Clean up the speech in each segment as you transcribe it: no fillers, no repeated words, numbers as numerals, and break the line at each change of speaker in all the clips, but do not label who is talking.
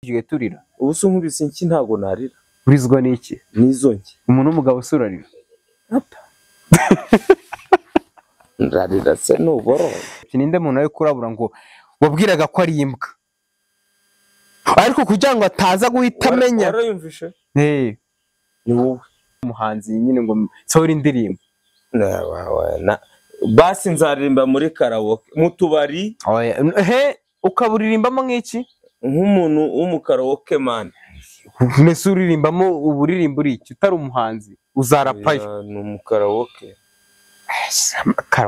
Tugiye turira.
Ubu se nkubise iki ntago narira.
Urizwa n'iki?
Nizo nki.
Umuntu w'umugabo usurarira.
Ndarira se nuboro.
Ninde muntu ari kurabura ngo wabwiraga ko ari imbwa. Ariko kugira ngo ataza guhita amenya.
Warayumvishe?
Eh.
Ni wowe.
Umuhanzi nyine ngo nsohora indirimbo.
Na basi nzaririmba muri karaoke mu tubari.
He ukaburirimbamo nk'iki?
Nk'umuntu w'umukaraoke man.
Mbese uririmbamo uburirimbo uri iki utari umuhanzi uzarapayo.
Ni umukaraoke.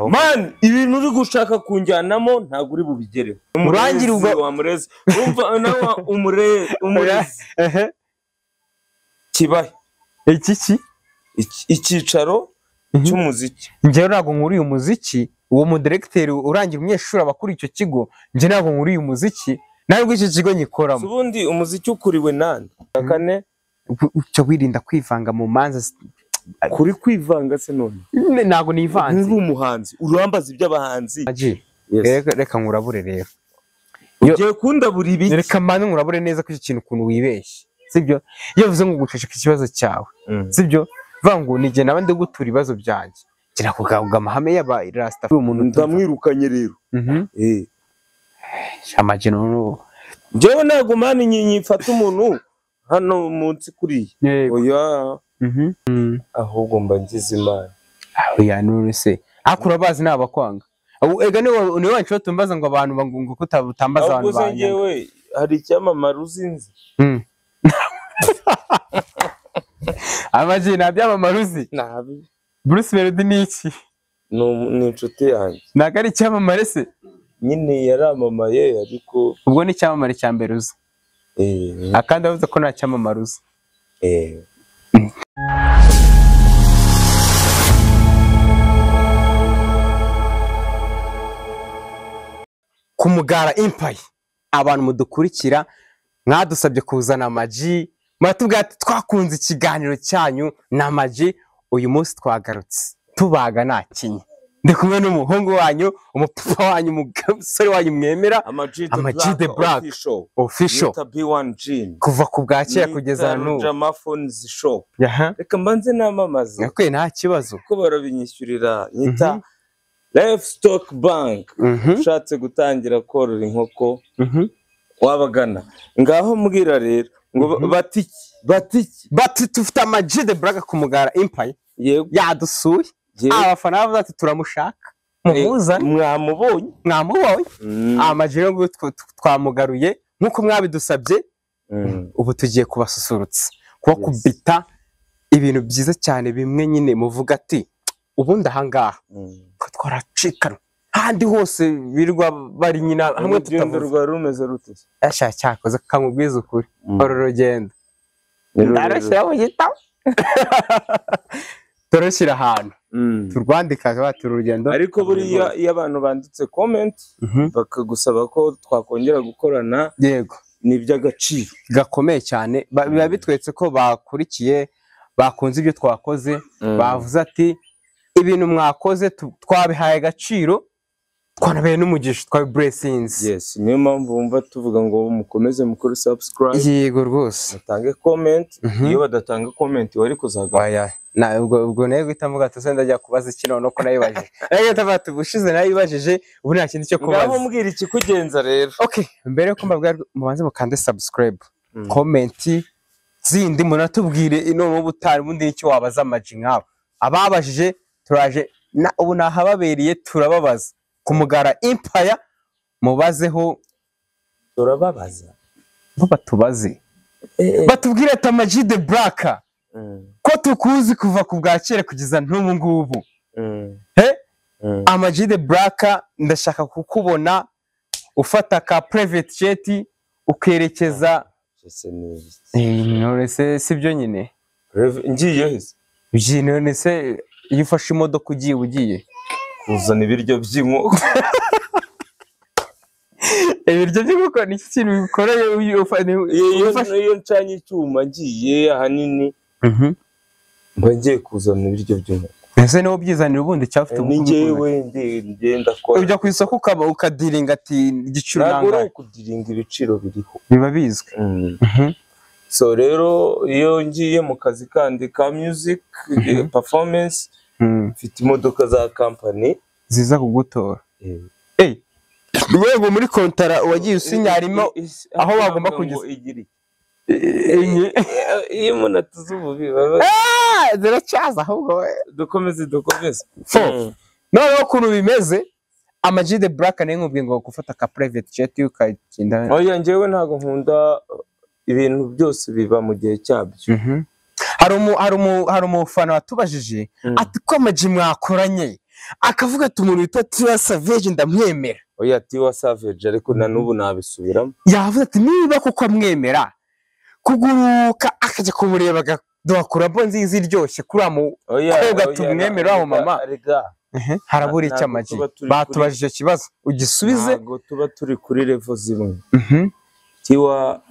Man, ibintu uri gushaka kunjyanamo ntago uri bubigereho.
Urangira ubwo
wa murezi. Umva nawe umurezi. Kibahe.
Iki ki?
Icyicaro cy'umuziki.
Njye ntago nkuriye umuziki, uwo mudirecteur urangira umunyeshuri abakuri icyo kigo, njye ntago nkuriye umuziki. Ntabwo iki kigo nyikoramo.
Ubundi umuziki ukuriwe nande? Kane
cyo wirinda kwivanga mu manza.
Kuri kwivanga se none?
Ntago nivanze.
Uri umuhanzi, urambaza iby'abahanzi.
Reka nkurabure rero.
Ugiye kundabura ibiki?
Reka mbanze nkurabure neza ko iki kintu ukuntu wibeshye. Sibyo? Iyo uvuze ngo guceceka ikibazo cyawe. Sibyo? Vuga ngo nige naba ndi gutura ibibazo byanjye. Kira kugabuga amahame y'aba Rasta.
Umuntu ndamwirukanye rero.
Amageno no.
Njyewe ntago mani nyifata umuntu hano munsi kuriye. Oya. Ahubwo mba ngize Imana.
Oya none se. Akura bazi nabakwanga. Ega ni wancu tumbaza ngo abantu bangunga ko utambaza abantu
banyanga. Njyewe hari icyamamare uzinzi.
Amaji nta byamamare uzi?
Nabi.
Bruce Melody ni iki?
Ni inshuti yanjye.
Ntago ari icyamamare se?
Nyine yaramamaye ariko
ubwo ni icyamamare cya mbere uzi. Akandi avuze ko nta cyamamare uzi. Ku Mugara Empire abantu mudukurikira mwadusabye kuzana Amaji, muratubwira ati twakunze ikiganiro cyanyu na Amaji, uyu munsi twagarutse tubaga nta kinya. Ndi kumwe n'umuhungu wanyu, umupapa wanyu, umusore wanyu mwemera
Amaji
the Black Official kuva ku bwa kera kugeza n'ubu.
Reka mbanze namamaze.
Nakwe nta kibazo
kuko barabinyishyurira. Nyita Livestock Bank. Ushatse gutangira korora inkoko wabagana. Ngaho mbwira rero ngo batiki batiki
bati tufite Amaji the Black ku Mugara Empire.
Yego
yadusuye. Abafana bavuze ati turamushaka muhuza
mwamubonye
mwamubonye. Amaji rero twamugaruye nkuko mwabidusabye. Ubu tugiye kubasusurutsa kubakubita ibintu byiza cyane bimwe nyine muvuga ati ubundi ahangaha twaracikana handi hose birwa bari nyina hamwe
tutavuze. Rwa rumeze rute?
Asha cyakoze kamubwiza ukuri uru rugendo ndarashyira mu gitabo turashyira ahantu turwandika batura urugendo.
Ariko buriya iyo abantu banditse comment bakagusaba ko twakongera gukorana,
yego
ni iby'agaciro
gakomeye cyane. Biba bitwetse ko bakurikiye bakunze ibyo twakoze, bavuze ati ibintu mwakoze twabihaye agaciro, twanabeye n'umugisha, twabi blessings.
Yes, niyo mpamvu wumva tuvuga ngo mukomeze mukore subscribe.
Yego rwose
mutange comment. Iyo badatanga comment wari kuzagaya.
Na ubwo nayo guhita mvuga ati ndajya kubaza iki none ko nayibajije. Nayo guhita tubushize nayibajije ubu nta kindi cyo kubaza.
Ngaho mbwira iki kugenza rero.
Okay, mbere ko mbabwira mubanze mukande subscribe, comment zindi munatubwire ino mu butari bundi icyo wabaza Amaji nkabo. Ababajije turaje na ubu nahababereye turababaza. Ku Mugara Empire mubazeho
turababaza.
Bo batubaze. Batubwire ati Amaji the Black ko tukuzi kuva ku bwa kera kugeza n'ubu ngubu. Amaji the Black ndashaka kukubona ufata ka private jet ukerekeza. None se sibyo nyine?
Ngiye he?
Ugiye none se iyo ufashe imodoka ugiye ugiye
kuzana ibiryo by'inkoko.
Ibiryo by'inkoko ni iki kintu bikoreye
iyo ncanye icyuma ngiye ahanini mba ngiye kuzana ibiryo by'inkoko.
Ese niwo byizanira ubundi cyafite
Ni njyewe ngenda kora.
Ujya ku isoko ukaba ukadiringa ati igiciro
ntabwo uri
nangahe.
Ukudiringa ibiciro biriho.
Biba bizwi.
So rero iyo ngiye mu kazi kandi ka music performance, mfite imodoka za company
ziza kugutora. Rwego muri kontara wagiye usinya harimo aho bagomba kugeza
enye. Iyo umuntu atuze ububi baba
ziracyaza ahubwo.
Dukomeze dukomeze.
Noneho ukuntu bimeze, Ama G The Black nayo nkubwiye ngo gufata ka private jet ukagenda.
Oya, njyewe ntabwo nkunda, ibintu byose biba mu gihe cyabyo.
Hari umufana watubajije ati ko Ama G mwakoranye, akavuga ati umuntu witwa Tiwa Savage ndamwemera.
Oya, Tiwa Savage ariko na n'ubu nabisubiramo.
Yavuze ati niba kuko amwemera, kuguruka akajya kumureba agakora bo nziza iryoshye kuri mukobwa tumwemera wa mama. Harabura icyo Ama G? Batubajije ikibazo ugisubize.
Ntabwo tuba turi kuri level zimwe. Tiwa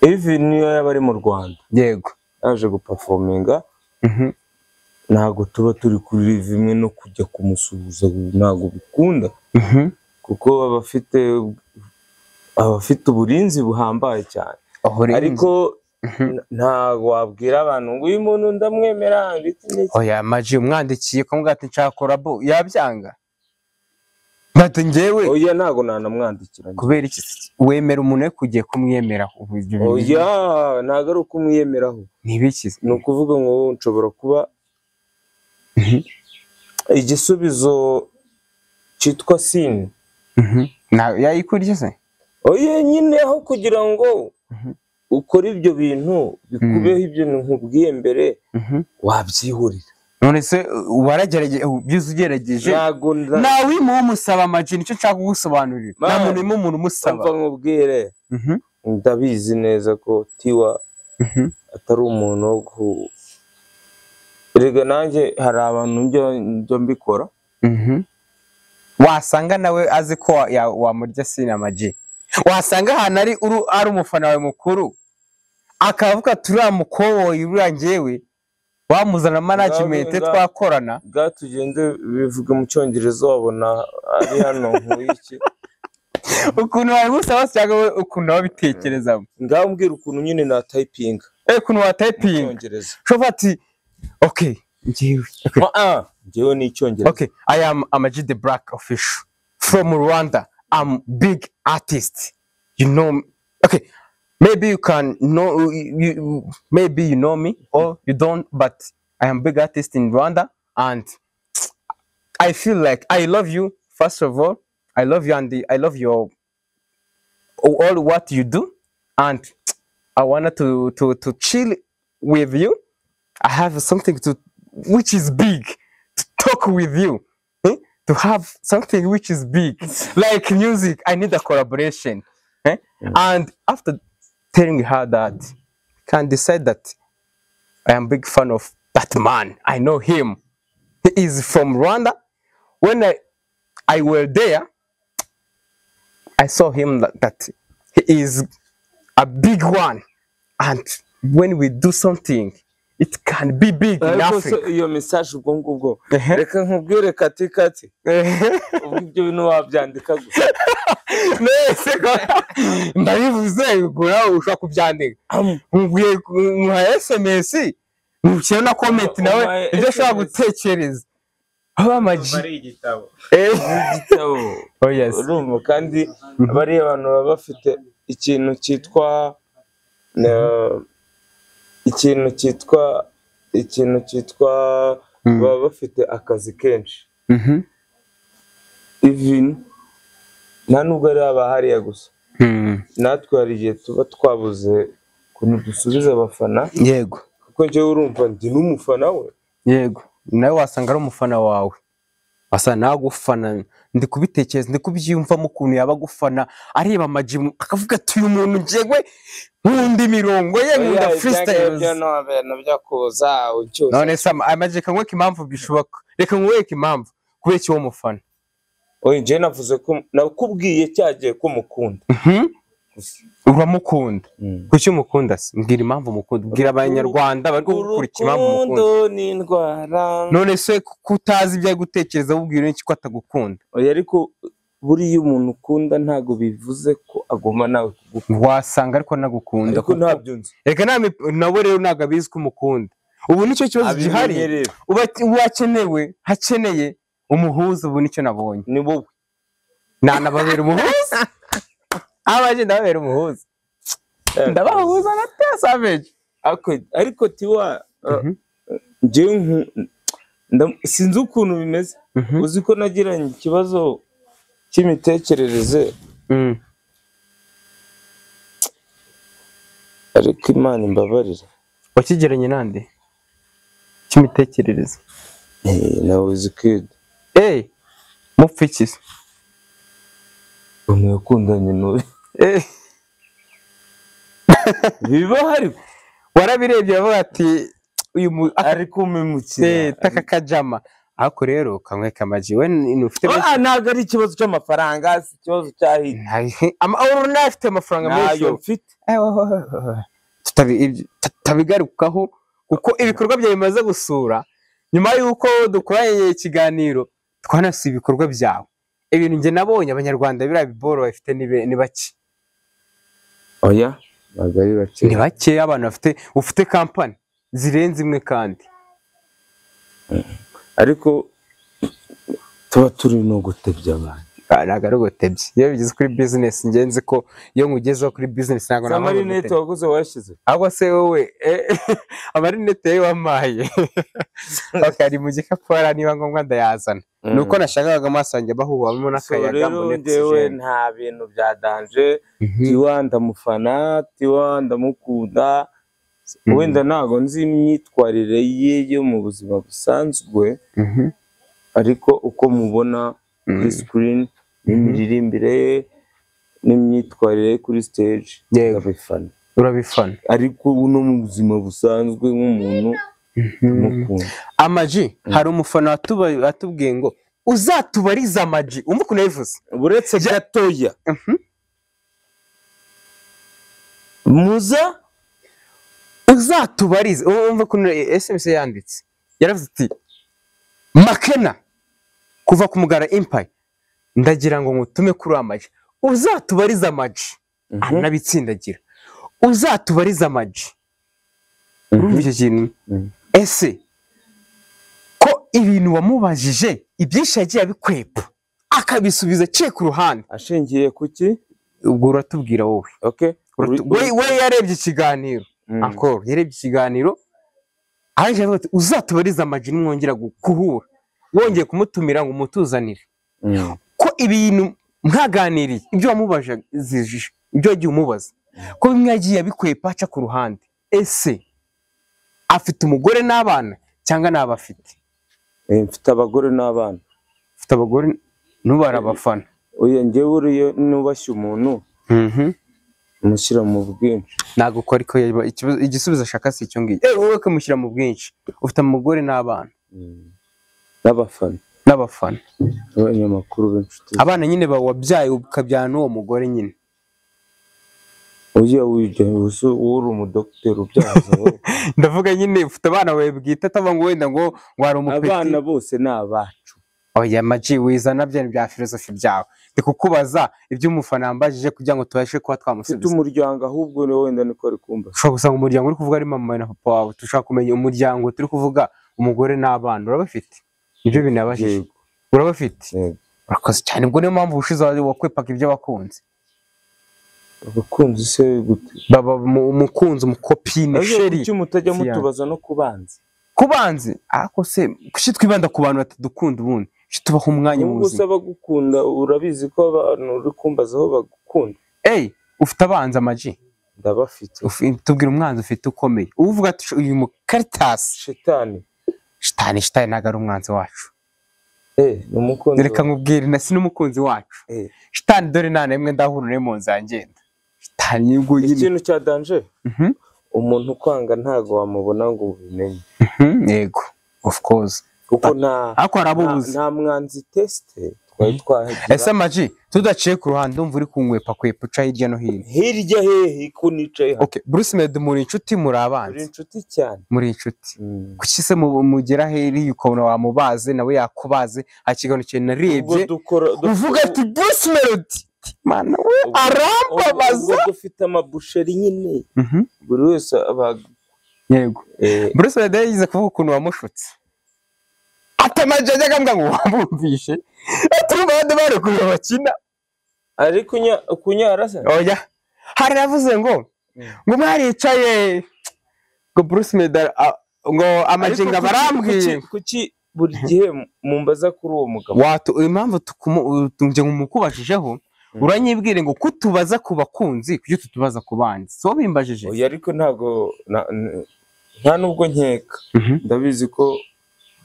even niyo yaba ari mu Rwanda,
yego,
yaje guperforminga, ntabwo tuba turi kuri level imwe, no kujya kumusuhuza ntabwo bikunda, kuko abafite uburinzi buhambaye cyane. Ariko ntabwo wabwira abantu ngo uyu muntu ndamwemera.
Oya, Ama G umwandikiye ukamubwira ati nshaka collabo, yabyanga? Ati njyewe
Oya, ntabwo nanamwandikira.
Kubera iki? Wemera umuntu we kugiye kumwemera?
Oya, ntabwo ari ukumwiyemeraho.
Ni ibiki?
Ni ukuvuga ngo nshobora kuba igisubizo cyitwa sini.
Yayikurya se?
Oya nyine, aho kugira ngo ukore ibyo bintu bikubeho, ibyo nkubwiye mbere, wabyihurira.
None se waragerageje byiza ugerageje? Nawe umusaba Ama G, nicyo nshaka kugusobanurira. Nta muntu urimo umuntu umusaba.
Nkubwire, ndabizi neza ko Tiwa atari umuntu wo ku erega nanjye hari abantu njya mbikora.
Wasanga nawe azi ko wamurya sina Ama G. Wasanga ahantu ari umufana wawe mukuru, akavuga turiya mukoboyi uriya njyewe wamuzana management twakorana.
Bwa tugende bivuga mu Cyongereza, wabona ari hano nk'iki.
Ukuntu wabusaba cyangwa ukuntu wabitekerezamo?
Ngaho mbwira ukuntu nyine na typing.
Ukuntu wa typing
Cyongereza.
Shoba ati okay njyewe.
Njyewe ni Icyongereza.
Okay, I am Ama G The Black official from Rwanda. I'm big artist. You know, okay, maybe you can know, maybe you know me or you don't, but I am big artist in Rwanda, and I feel like I love you. First of all, I love you, and I love your all what you do, and I wanted to chill with you. I have something to which is big to talk with you. To have something which is big, like music. I need a collaboration. And after telling her that, I can decide that I am big fan of that man. I know him. He is from Rwanda. When I were there, I saw him that he is a big one. And when we do something, it can be big in Africa.
Iyo message ubwo ngubwo reka nkubwire kati kati ubwo ibyo bintu wabyandika gusa.
Nese ndabivuze gura ushaka kubyandika, nkubwiye nka SMS nukira na comment nawe ibyo ashaka gutekereza. Aba Ama G
ari igitabo.
Igitabo.
Oh yes.
Urumva kandi bari abantu baba bafite ikintu cyitwa baba bafite akazi kenshi. Even nta nubwo ari abahariya gusa, natwe hari igihe tuba twabuze ukuntu dusubiza abafana.
Yego,
kuko njyewe urumva ndi n'umufana we.
Yego, nawe wasanga ari umufana wawe, wasa nagufana. Ndi kubitekereza, ndi kubyiyumvamo ukuntu yaba agufana, areba Ama G akavuga ati uyu muntu njyewe nkunda imirongo ye, nkunda freestyles. None se Ama G, reka nkwereke impamvu bishoboka, reka nkwereke impamvu kubera iki uwo mufana.
Oya, njyewe navuze ko nakubwiye cyagiye ko mukunda. Gusa
Uramukunda? Kuki umukunda se? Mbwira impamvu umukunda, mbwira abanyarwanda bari gukurikira impamvu umukunda.
Urukundo ni indwara.
None se kutazi ibyo ari gutekereza ubwira iki ko atagukunda?
Oya, ariko buriya umuntu ukunda ntago bivuze ko agomba nawe kugukunda.
Wasanga ariko nagukunda.
Ariko ntabyo nzi.
Reka nawe rero ntabwo abizi ko umukunda. Ubu nicyo kibazo gihari. Uba hakenewe, hakeneye umuhuza. Ubu nicyo nabonye.
Ni wowe.
Nanababera umuhuza. Abaje ndababera umuhuza. Ndabahuza na Tiwa Savage.
Ariko Tiwa njyewe sinzi ukuntu bimeze. Uzi ko nagiranye ikibazo cy'imitekerereze. Ariko Imana imbabarire.
Wakigeranye nande? Cy'imitekerereze.
Na Wizkid.
Mupfa iki se?
Umuntu yakundanye n'uyu. Bibaho ariko.
Warabirebye bavuga ati uyu
ari kumimukira.
Taka kajama. Ariko rero kamwe kamaji we ufite
ntabwo ari ikibazo cy'amafaranga, si ikibazo cya hit.
Uru afite amafaranga menshi.
Nayo mfite.
Tutabigarukaho kuko ibikorwa byawe bimaze gusura. Nyuma yuko dukoranye ikiganiro twanasuye ibikorwa byawe. Ibintu nge nabonye abanyarwanda biriya biboro bafite ni bake.
Oya, ntabwo ari bake.
Ni bake abantu bafite, ufite company zirenze imwe kandi.
Ariko tuba turi no gutebya abantu.
Ntabwo ari ugutebya. Iyo bigeze kuri business ngenzi ko iyo nkugezeho kuri business ntabwo
nabona. Amarinete waguze wayashyize?
Ahubwo se wowe amarinete yawe wampaye. Bakari mu gikapu hariya niba ngombwa ndayazana. Nuko nashakaga amaso yanjye bahuhamo n'akayaga mbone.
Rero nta bintu bya danger. Tiwa ndamufana, Tiwa ndamukunda. Wenda ntago nzi imyitwarire ye yo mu buzima busanzwe, ariko uko mubona kuri screen n'imiririmbire ye n'imyitwarire kuri stage ndabifana.
Urabifana.
Ariko no mu buzima busanzwe nk'umuntu mukunda.
Amaji hari umufana atubwiye ngo uzatubariza Amaji, umva ukuntu yabivuze.
Buretse gatoya. Muza
uzatubarize, umva ukuntu SMS yanditse. Yaravuze ati Makena kuva ku Mugara Empire ndagira ngo ngutume kuri Amaji, uzatubarize Amaji. Anabitsindagira. Uzatubarize Amaji. Urumva icyo kintu? Ese ko ibintu wamubajije ibyinshi yagiye abikwepa akabisubiza aciye ku ruhande
ashingiye kuki?
Ubwo uratubwira wowe.
Okay.
We yarebye ikiganiro. Encore yarebye ikiganiro aje avuga ati uzatubarize Amaji nimwongera guhura, wongeye kumutumira ngo umutuzanire. Ko ibintu mwaganiriye ibyo wamubajije ibyo yagiye umubaza ko bimwe yagiye abikwepa aca ku ruhande, ese afite umugore n'abana cyangwa ntabafite?
Mfite abagore n'abana.
Mfite abagore n'ubara abafana.
Oya njyewe uriyo nubashye umuntu umushyira mu bwinshi.
Ntabwo ukora ariko igisubizo ashaka si icyo ngicyo. Wowe ukamushyira mu bwinshi. Ufite umugore n'abana.
N'abafana.
N'abafana.
Abanyamakuru b'inshuti.
Abana nyine wabyaye ukabyana n'uwo mugore nyine.
Oya ujya uri umudokiteri ubyaza wowe.
Ndavuga nyine ufite abana bawe bwite atavuga ngo wenda ngo wari umupeti.
Abana bose ni abacu.
Oya Amaji wizana bya bya filosofi byawe. Ndi kukubaza ibyo umufana yambajije kugira ngo tubashe kuba twamusubiza.
Ufite umuryango ahubwo ni wenda niko ari kumba.
Ushobora gusanga umuryango uri kuvuga ari mama na papa wawe, tushaka kumenya umuryango turi kuvuga umugore n'abana urabafite? Nibyo binabajije. Urabafite? Urakoze cyane. Ubwo niyo mpamvu ushize wakwepaka ibyo bakunze.
Abakunzi se gute?
Baba umukunzi umukopine sheri.
Kuki mutajya mutubaza no kubanza?
Kubanze? Ariko se kuki twibanda ku bantu batadukunda ubundi? Tubaha umwanya mu buzima.
Ubwo bagukunda urabizi ko abantu uri kumbaza aho bagukunda.
Ufite abanzi Amaji?
Ndabafite.
Tubwira umwanzi ufite ukomeye. Uvuga ati uyu mu Caritas.
Shitani.
Shitani ntabwo ari umwanzi wacu.
Ni umukunzi.
Reka nkubwire na si n'umukunzi wacu. Shitani dore nta nemwe ndahura nawe mu nzira ngenda. Shitani ubwo nyine.
Ikintu cya danger. Umuntu ukwanga ntago wamubona ngo ubimenye.
Yego, of course.
Kuko nta
ariko harabubuze.
Nta mwanzi teste Twari twahagira.
Ese Ama-G, tudaciye ku ruhande, umva uri kunkwepa kwepa uca hirya no hino.
Hirya hehe ko nicaye hano?
Okay, Bruce Melody muri inshuti, muri
Uri
abanzi?
Inshuti cyane.
Muri inshuti. Kuki se mugera heriya ukabona wamubaze nawe yakubaze? Hari ikiganiro kintu
Ubwo
narebye
dukora
uvuga ati Bruce Melody, mana we, arambabaza.
Ubwo dufite amabusheri nyine, buri wese aba
Yego. Bruce Melody yagize kuvuga ukuntu wamushutse, ati Ama-G ajyaga ambwira ngo wamwumvishe, ati urumva abandi bari ukuntu bakina.
Ari kunyara se?
Oya, hari yavuze ngo ngo mwaricaye, ngo Bruce Melody ngo Ama-G
Ariko
ngo barambwiye.
Kuki buri gihe mumbaza kuri uwo mugabo?
Watu impamvu njye mukubashijeho, uranyibwire ngo kutubaza ku bakunzi, kuki tutubaza ku bandi? So bimbajije.
Oya, ariko ntago nta nubwo nkeka. Ndabizi ko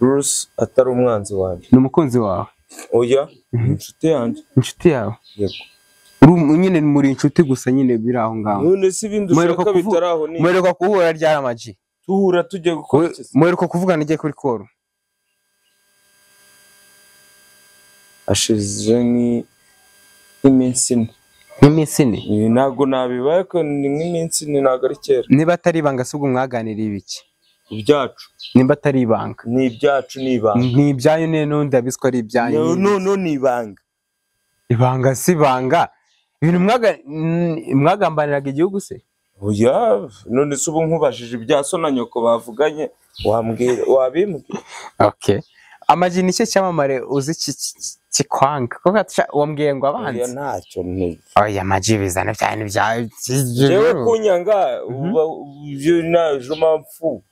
Bruce atari umwanzi wanjye.
Ni umukunzi wawe?
Oya, ni inshuti yanjye.
Inshuti yawe?
Yego.
Uri nyine muri inshuti gusa nyine biri aho ngaho.
None se ibindi
Muheruka
ushaka bitari aho ni
Muheruka guhura ryari, Ama-G?
Tuhura tujya gukora iki se?
Muheruka kuvugana igiye kuri call?
Ashize nk'iminsi 4.
Nk'iminsi 4?
Ibi ntabwo nabibaye ko ni nk'iminsi 4, ntabwo ari kera.
Niba atari ibanga se, ubwo mwaganiriye ibiki?
Ibyacu.
Nimba atari ibanga.
Ni ibyacu, ni ibanga.
Ni ibyanyu ne n'undi abizi ko ari ibyanyu.
No, no, ni ibanga.
Ibanga si ibanga, ibintu mwagambaniraga igihugu se?
Oya, none se ubu nkubajije ibya so na nyoko bavuganye, wambwira, wabimbwira?
Okay, Ama-G, ni cyo cyamamare uzi kikwanga? Kuko wambwiye ngo
Oya,
abanzi.
ntacyo ni.
Oya Ama-G, bizana cyane bya
Jewe kunyanga uba ibyo naje mpamvu,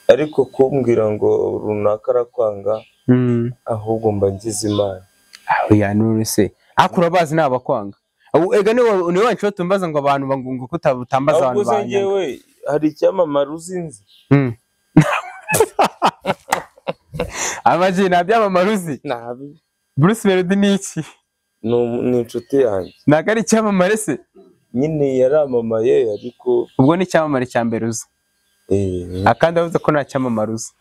ariko kumbwira ngo runaka arakwanga, ahubwo mba ngize Imana.
Oya, none se ariko urabazi ni abakwanga? Ubu ega niwe wanshobora tumbaza ngo abantu ngo ko utambaza
Ahubwo
abantu
se
banyanga.
njyewe hari icyamamare uzinzi?
Ama-G, nta byamamare uzi?
Nabi.
Bruce Melody ni iki?
Ni inshuti yanjye.
Ntabwo ari icyamamare se?
Nyine yaramamaye ariko.
Ubwo ni icyamamare cya mbere uzi? Akandi avuze ko nta cyamamare uzi.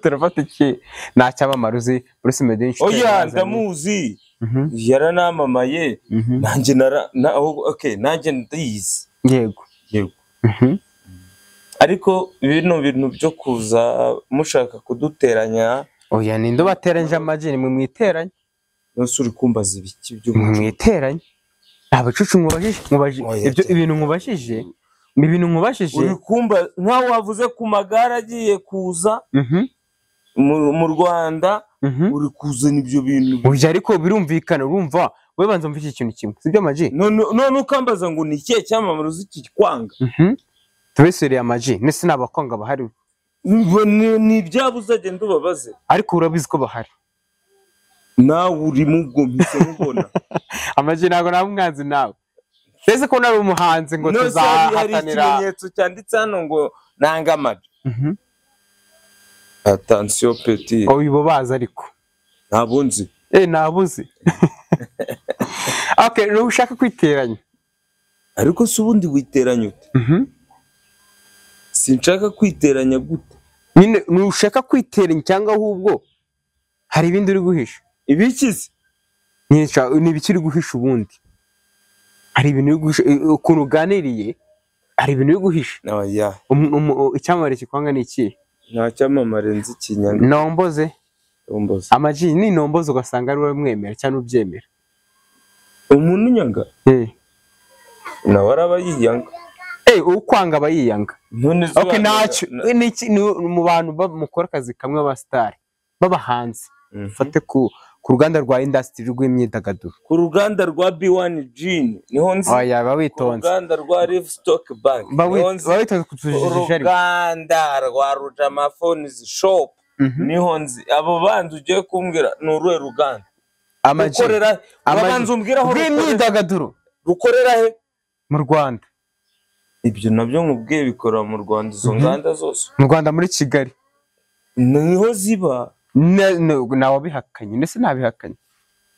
Turafata iki? Nta cyamamare uzi, Bruce Melody ni inshuti
Oya,
yawe.
ndamuzi, yaranamamaye. Nanjye nara okay, nanjye ndayizi. Yego. Ariko bino bintu byo kuza mushaka kuduteranya.
Oya, ninde ubateranyije, Ama-G? Ni mwe mwiteranye.
Nose uri kumbaza ibiki
Mwe
by'umuco?
mwiteranye, nta bacucu nkubajije, nkubajije
Oya,
ibyo
cyane.
ibintu nkubajije ni ibintu nkubajije.
Uri kumba nkaho wavuze ku magare agiye kuza mu Rwanda, uri kuzana ibyo bintu.
Oya, ariko birumvikana, urumva wowe banza mvuge ikintu kimwe, sibyo Ama-G?
None ukambaza ngo ni ikihe cyamamare uzi kikwanga?
Tubesereye Ama-G, ndetse n'abakwanga bahari?
Ni ibyabo, uzagenda ubabaze.
Ariko urabizi ko bahari.
Nawe urimo, ubwo mpise mubona.
Ama-G, ntabwo naba umwanzi nawe, mbese ko nari umuhanzi ngo
None se hari
tuzahatanira.
ikimenyetso cyanditse hano ngo nanga Ama-G? Attention petit.
Oya, ubu bazi ariko.
Ntabwo nzi.
Nabuze. Okay, ushaka kwiteranya.
Ariko se ubundi witeranya ute? Sinshaka kwiteranya gute?
Nyine ntushaka kwiteranya, cyangwa ahubwo hari ibindi uri guhisha?
Ibikize?
Nyine ni ibiki uri guhisha ubundi? Hari ibintu uri guhisha, ukuntu uganiriye hari ibintu uri guhisha.
Oya.
Icyamamare kikwanga ni ikihe?
Nta cyamamare nzi kinyanga.
Nomboze.
Nomboze.
Ama-G, ni nomboze ugasanga ari wowe mwemera cyangwa ubyemera.
Umuntu unyanga nawe araba yiyanga.
Ukwanga aba yiyanga.
None se
Okay, ntacyo. Ni iki ni mu bantu mukora akazi kamwe, aba star b'abahanzi, fate ku ruganda rwa industry rw'imyidagaduro.
Ku ruganda rwa B1 Gin niho nzi.
Oya, ba
Ku
witonze.
ruganda rwa Livestock Bank
Ba
niho nzi.
ba witonze kutujijisha ariko.
Uruganda rwa Rujama Phones Shop niho nzi. Abo bandi ugiye kumbwira ni uruhe ruganda?
Ama-G.
Rukorera
Ama-G.
urabanza umbwira aho rukorera.
Rw'imyidagaduro.
Rukorera he?
Mu Rwanda.
Ibyo nabyo nkubwiye bikorera mu Rwanda, izo nganda zose?
Mu Rwanda, muri Kigali.
Niho ziba.
Ntawabihakanye, ndetse ntabihakanye.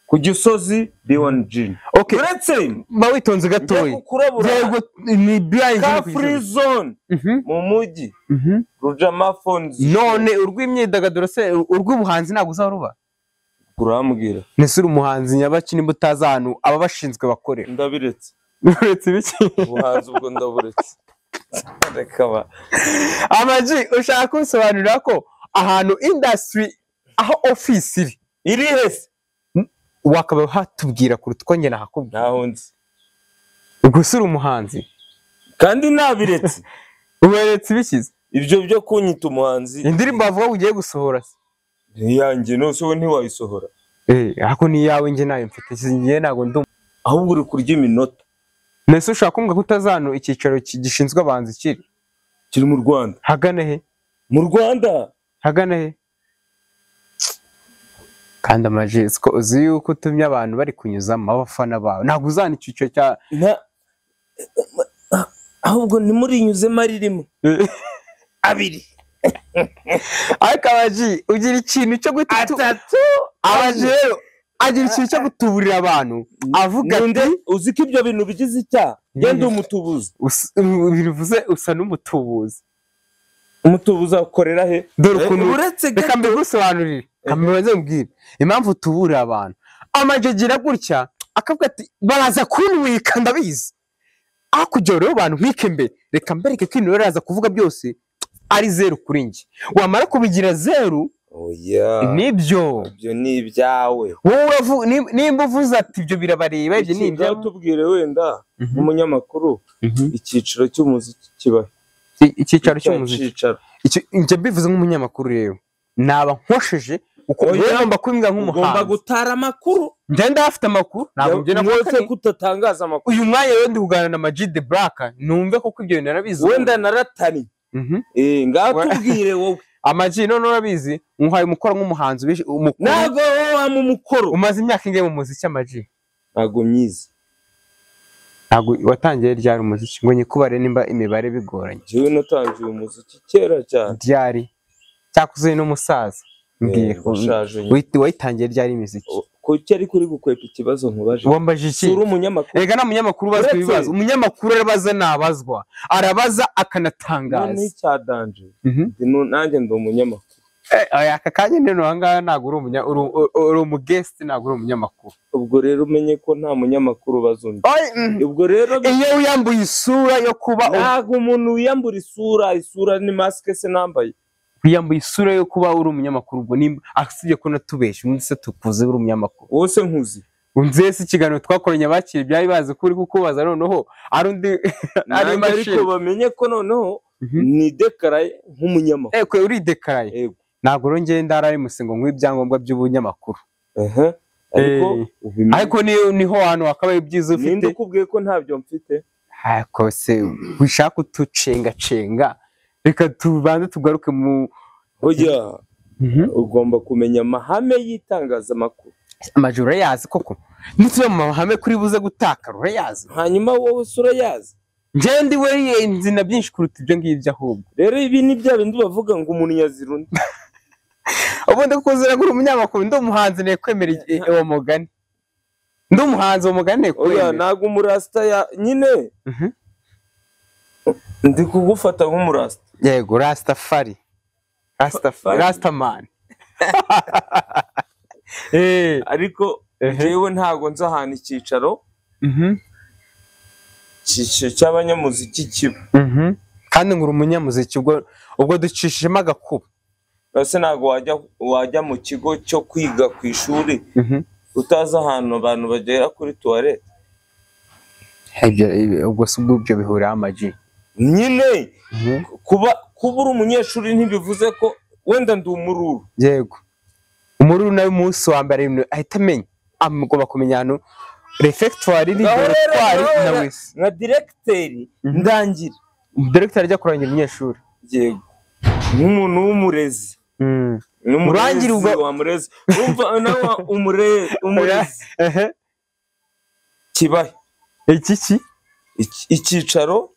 Ku Gisozi B1G.
Okay.
Uretse
ba witonze gatoya. Yego ni B1G
Car Free Zone mu mujyi. Rujama Phones.
None urw'imyidagaduro se urw'ubuhanzi ntabwo uzaruba?
Urambwira.
Nese uri umuhanzi nyabaki nimba utazi ahantu aba bashinzwe bakorera.
Ndabiretse.
Uretse ibiki?
Ubuhanzi ubwo ndaburetse. Reka ba.
Amaji ushaka kunsobanurira ko ahantu industry aho office iri.
Iri hese.
Wakaba hatubwira kuruta uko njye nahakubwira.
Ntaho nzi.
Ubwo se uri umuhanzi?
Kandi nabiretse.
Uberetse ibikize?
Ibyo byo kunyita umuhanzi.
Indirimbo bavuga ugiye gusohora se?
Ntiyanjye nose wowe ntiwayisohora.
Ako ni iyawe njye nayo mfite. Njye ntago ndi.
Ahubwo uri kurya iminota.
Nese ushaka kumbwira ko utazano icyicaro gishinzwe abahanzi kiri?
Kiri mu Rwanda.
Hagana he?
Mu Rwanda.
Hagana he? Kandi Amaji siko uzi yuko utumye abantu bari kunyuzamo abafana bawe. Ntabwo uzana icyicaro cya
ahubwo ntimurinyuzemo ari rimwe. Abiri.
Ariko Amaji ugira ikintu cyo
atatu.
Amaji rero agira ikintu cyo gutuburira abantu. Avuga ati
uzi ko ibyo bintu bigize icyaha. Genda umutubuzi.
Bivuze usa n'umutubuzi.
Umutubuzi akorera he?
Dore ukuntu reka mbigusobanurire. Kambaze mbwire impamvu tuburira abantu. Amaji agira gutya akavuga ati baraza kunwika ndabizi. Akujya rero abantu ntike mbere. Reka mbereke ko ibintu baraza kuvuga byose ari zeru kuri njye. Wamara kubigira zeru.
Oya.
Nibyo.
Ibyo ni ibyawe.
Wowe nimba uvuze ati ibyo birabareba ibyo ni ibyawe.
Tubwire wenda nk'umunyamakuru icyiciro cy'umuziki kibahe.
Icyicaro cy'umuziki. Njye mbivuze nk'umunyamakuru rero. Naba nkosheje uko ugomba kubimbwa nk'umuhanzi.
Ugomba gutara amakuru.
Njye ndafite amakuru. Ntabwo njye
nakoze kutatangaza amakuru.
Uyu mwanya rero ndi kuganira na Ama-G The Black numve koko ibyo bintu narabizi.
Wenda naratani. Ngaho tubwire wowe.
Ama-G none urabizi nkuhaye umukoro nk'umuhanzi umukuru.
Ntago wowe wampa umukoro.
Umaze imyaka ingahe mu muziki Ama-G?
Ntago myizi.
Ntago watangiye ryari umuziki ngo nyikubare nimba imibare bigoranye?
Jewe natangiye umuziki kera cyane.
Ryari? Cyakuze n'umusaza. Mbwira. Wayitangiye ryari imiziki?
Kuki ariko uri gukwepa ikibazo nkubaje?
Wambaje iki?
Uri umunyamakuru.
Rega nta munyamakuru ubazwa ibibazo. Umunyamakuru arabaza nabazwa. Arabaza akanatangaza.
None icya danger. Nanjye ndi umunyamakuru.
Aka kanya none aha ngaha ntabwo uri umu guest ntabwo uri umunyamakuru.
Ubwo rero umenye ko nta munyamakuru ubaza undi. Ubwo rero
iyo wiyambuye isura yo kuba
ntabwo umuntu wiyambura isura, isura ni mask se nambaye.
Wiyambuye isura yo kuba uri umunyamakuru ubwo nimba asibye ko natubeshe undi se tukuze uri umunyamakuru.
Wowe se nkuzi.
Unze se ikiganiro twakoranye abakiri byari bazi ko uri kukubaza noneho ari undi ari machine.
Ariko bamenye ko noneho ni dekaraye nk'umunyamakuru.
Kwe uri dekaraye.
Yego.
Ntabwo rero ngenda ndara musingo nk'ibyangombwa by'ubunyamakuru.
Ariko
ariko niho hantu wakabaye ibyiza ufite.
Ninde ukubwiye ko ntabyo mfite?
Ariko se wishaka utucenga cenga. Reka tubanze tugaruke mu
oya. Ugomba kumenya amahame y'itangazamakuru.
Amajoro urayazi koko? Nituye mu mahame kuri buze gutakara urayazi.
Hanyuma wowe urayazi.
Njye ndi we nzi na byinshi kuruta ibyo ngibyo ahubwo.
Rero ibi ni bya bindi bavuga ngo umuntu yazira undi.
Ubundi kuko uziragura umunyamakuru ndi umuhanzi ne kwemera uwo mugani. Ndi umuhanzi uwo mugani ne kwemera.
Oya ntago umurasta ya nyine. Ndi kugufata nk'umurasta.
Yego Rastafari. Rastafari Rastaman.
Ariko jewe ntago nzi ahantu icyicaro cy'abanyamuziki kiba.
Kandi ngura umunyamuziki ubwo ducishijemo agakuba.
Ese ntago wajya mu kigo cyo kwiga ku ishuri utazi ahantu abantu bagera kuri toilette.
Ubwo si ubwo bihurira Ama-G.
Nyine kuba uri umunyeshuri ntibivuze ko wenda ndi umururu.
Yego. Umururu nawe umunsi wa mbere ahita amenya. Agomba kumenya ahantu refectoire iri, dortoir na wese.
Nka directeur ndangira.
Directeur ajya kurangira umunyeshuri.
Yego. Nk'umuntu w'umurezi.
Urangira ubwo
wa murezi. Umva nawe umurezi. Kibahe.
Iki?
Icyicaro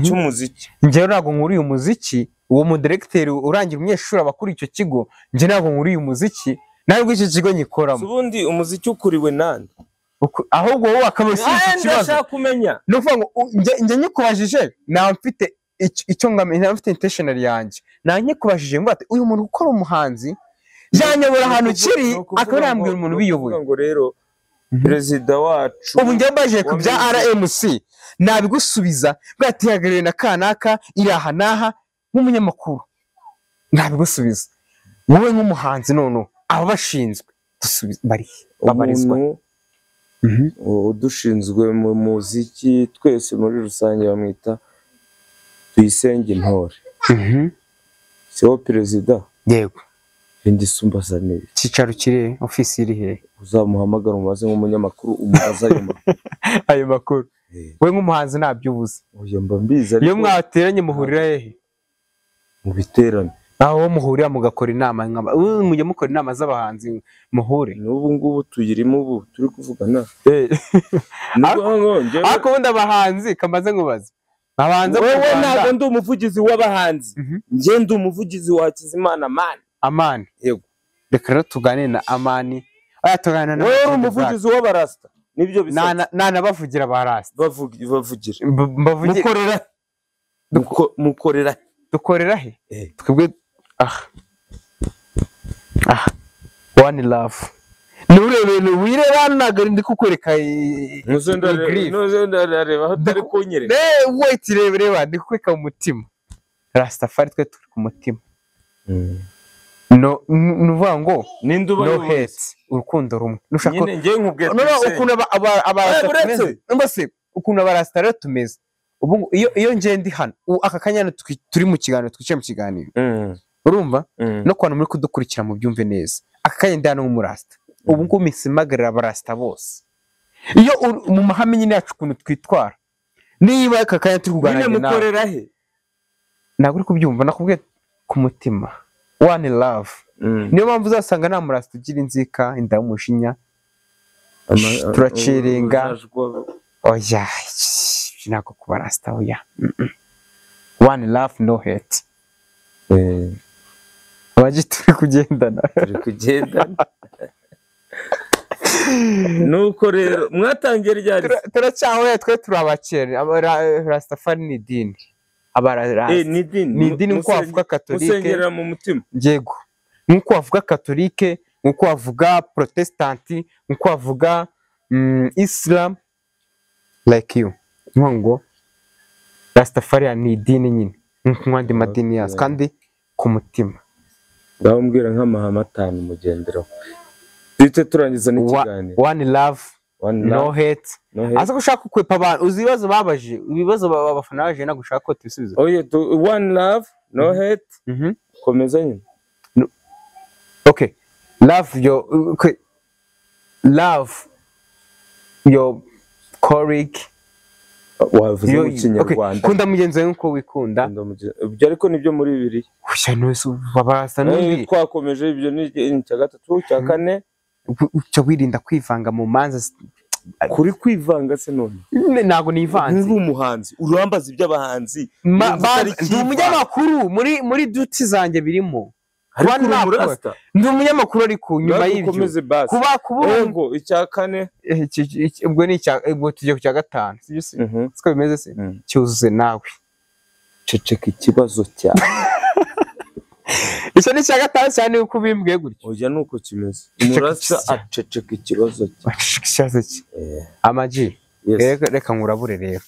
cy'umuziki.
Njye ntabwo nkuriye umuziki, uwo mu directeur urangira umunyeshuri abakuri icyo kigo, njye ntabwo nkuriye umuziki. Ntabwo iki kigo nyikoramo.
Ubundi umuziki ukuriwe nande?
Ahubwo wowe akabasubiza ikibazo.
Ndashaka kumenya.
Ni ukuvuga ngo njye nyikubajije nta mfite icyo ngamije, nta mfite intentional yanjye. Nta nyikubajije ngo ati uyu muntu ukora umuhanzi yanyobora ahantu kiri akaba yambwira umuntu ubiyoboye.
Ngo rero perezida wacu
ubu njye mbaje ku bya RMC nabigusubiza bwatihagarariwe na kanaka iraha naha nk'umunyamakuru nabigusubiza. Wowe nk'umuhanzi none aba bashinzwe dusubiza bari babarizwa
udushinzwe mu muziki twese muri rusange bamwita Tuyisenge Intore. Siwo perezida?
Yego.
Indi sumbaza neza.
Cyicaro kiri office iri he?
Uzamuhamagara umubaze nk'umunyamakuru umubaza ayo makuru.
Ayo makuru. We nk'umuhanzi ntabyubuze.
Oya mba mbizi ariko.
Iyo mwateranye muhurira hehe?
Mu biterane.
Aho muhurira mugakora inama nkaba mujye mukora inama z'abahanzi muhure.
N'ubu ngubu tuyirimo ubu turi kuvugana.
Ariko ubundi abahanzi kamaze nkubaza. Abahanzi
wewe ntabwo ndi umuvugizi w'abahanzi. Nje ndi umuvugizi wa Hakizimana Amani.
Amani.
Yego.
Reka rero tuganire na Amani. Oya tuganira na
wewe umuvugizi w'abarasta. Nibyo bisa.
Nana bavugira abarasta.
Bavugira.
Mukorera.
Mukorera.
Dukorera he? Twebwe one love. Nurebe wireba ntabwo ndi kukwereka.
Nuze ndareba aho tari kunyereka.
Wait reba ndi kukwereka mu mutima. Rastafari twe turi ku mutima. No nuvuga ngo no hate urukundo rumwe.
Nushaka nyine ngiye nkubwiye
ukuntu ukuntu abarasta rero tumeze. Ubu iyo nje ndi hano aka kanya turi mu kiganiro twicaye mu kiganiro. Urumva no kwana muri kudukurikira mu byumve neza. Aka kanya ndi hano nk'umurasta. Ubu ngubu misimagarira abarasta bose. Iyo mu mahame nyine yacu ukuntu twitwara. Niba aka kanya turi kuganira
nawe. Mukorera he?
Ntabwo uri kubyumva nakubwiye ku mutima. One love. Niyo mpamvu uzasanga nta murasta ugira inzika inda y'umushinya. Turaciringa. Oya. Nako kubarasta oya. One love no hate. Abaji turi kugendana.
Turi kugendana. Nuko rero mwatangiye ryari?
Turacyaho twe turabakere. Rastafari ni idini.
Ni idini.
Ni idini nkuko wavuga Katolike.
Musengera mu mutima.
Yego. Nkuko wavuga Katolike, nkuko wavuga Protestanti, nkuko wavuga Islam like you. Ngo Rastafari ni idini nyine nk'andi madini yose kandi ku mutima.
Ndababwira nk'amahame atanu mugenderaho. Duhite turangiza n'ikiganiro.
One love, no hate. Aza gushaka kukwepa abantu uzi ibibazo babaje, ibibazo abafana baje na gushaka ko tubisubiza.
Oye, one love, no hate. Komeza nyine.
Okay. Love your okay. Love your colleague.
Wavuze mu Kinyarwanda.
Kunda mugenzi wawe nkuko wikunda.
Ibyo ariko nibyo muri Bibiliya.
Oya nose babarasta n'undi.
Twakomeje ibyo ni icya gatatu cya kane.
Cyo wirinda kwivanga mu manza.
Kuri kwivanga se none?
Ntago nivanze.
Uri umuhanzi, urambaza iby'abahanzi.
Ndi umunyamakuru muri duty zanjye birimo. Ndi umunyamakuru ariko nyuma y'ibyo. Kuba
kubungo icya kane
ubwo ni icya ubwo tugiye ku cya gatanu sibyo se? Siko bimeze se? Cyuzuze nawe.
Ceceka ikibazo cyawe.
Icyo ni icya gatanu cyane uko bimbwiye gutyo.
Oya nuko kimeze. Umurasta aceceka ikibazo cye.
Aceceka ikibazo cye. Amaji. Reka nkurabure rero.